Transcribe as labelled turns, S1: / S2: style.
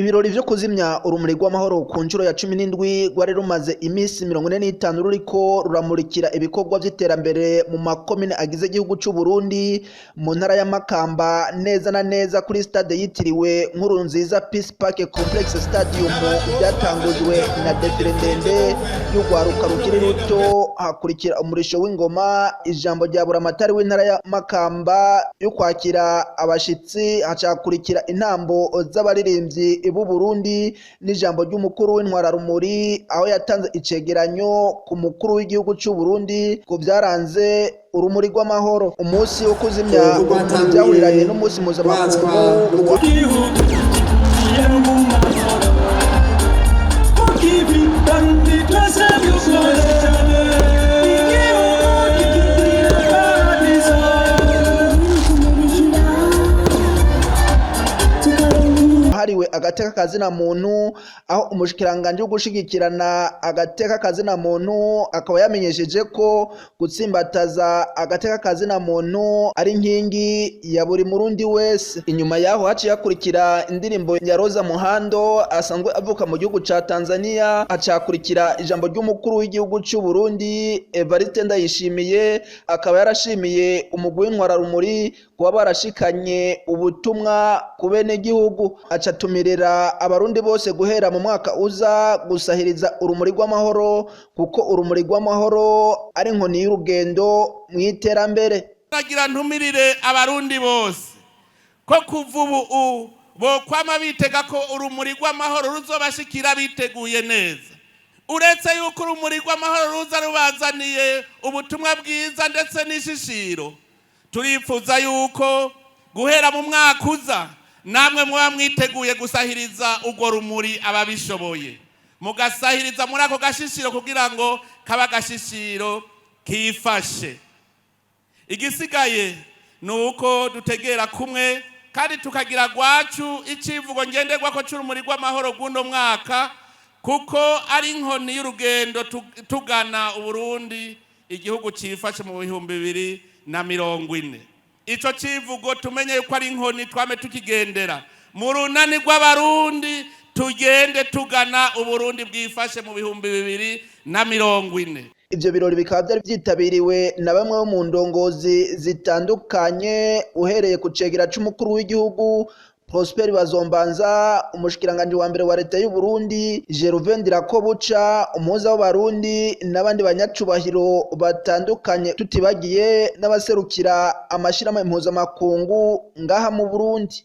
S1: Ibirori vyo kuzimya urumuri rw'amahoro ku nshuro ya 17 rwari rumaze iminsi 45 ruriko ruramurikira ibikorwa vy'iterambere mu makomine agize igihugu c'u Burundi mu ntara ya Makamba, neza na neza kuri stade yitiriwe Nkurunziza Peace Park Complex Stadium. Byatangujwe na défilé ndende y'urwaruka rukiri ruto, hakurikira umurisho w'ingoma, ijambo rya buramatari w'intara ya Makamba yo kwakira abashitsi, hacakurikira intambo z'abaririmbyi b'u Burundi n'ijambo ry'umukuru w'intwararumuri, aho yatanze icegeranyo ku mukuru w'igihugu c'u Burundi ku vyaranze urumuri rw'amahoro. Umunsi wo kuzimya urumuri vyahuriranye n'umunsi mpuzamakungu wa
S2: Igihugu mu mahoro kukivi Barundi twese dukore cyane igihugu kigira paradizo.
S1: Hariwe agateka kazina muntu, aho umushikiranganje wo gushigikirana agateka kazina muntu akaba yamenyesheje ko gutsimbataza agateka kazina muntu ari inkingi ya buri murundi wese. Inyuma yaho haciye hakurikira indirimbo ya Rosa Muhando asanzwe avuka mu gihugu ca Tanzania, hacakurikira ijambo ry'umukuru w'igihugu c'u Burundi Evariste Ndayishimiye, akaba yarashimiye umugwi w'intwararumuri kuba barashikanye ubutumwa ku benegihugu, acatumirira abarundi bose guhera mu mwaka uza gusahiriza urumuri rw'amahoro, kuko urumuri rw'amahoro ari inkoni y'urugendo mu iterambere.
S3: Nagira ntumirire abarundi bose ko kuva ubu bokwama bitega ko urumuri rw'amahoro ruzobashikira biteguye neza. Uretse yuko urumuri rw'amahoro ruza rubazaniye ubutumwa bwiza ndetse n'ishishiro, turifuza yuko guhera mu mwaka uza namwe muba mwiteguye gusahiriza urwo rumuri, ababishoboye mugasahiriza muri ako gashishiro kugira ngo kaba agashishiro kifashe. Igisigaye ni uko dutegera kumwe kandi tukagira gwacu icivugo ngenderwako c'urumuri rw'amahoro rw'uno mwaka, kuko ari inkoni y'urugendo tugana Uburundi igihugu cifashe mu 2040. Ico civugo tumenye yuko ari inkoni, twame tukigendera mu runani rw'abarundi, tugende tugana Uburundi bwifashe mu 2040.
S1: Ivyo birori bikaba vyari vyitabiriwe na bamwe bo mu ndongozi zitandukanye, uhereye ku cegera c'umukuru w'igihugu Prosper Bazombanza, umushikiranganje wa mbere wa leta y'u Burundi Gervais Ndirakobuca, umuhuza w'abarundi n'abandi banyacubahiro batandukanye, tutibagiye n'abaserukira amashirahamwe mpuzamakungu ngaha mu Burundi.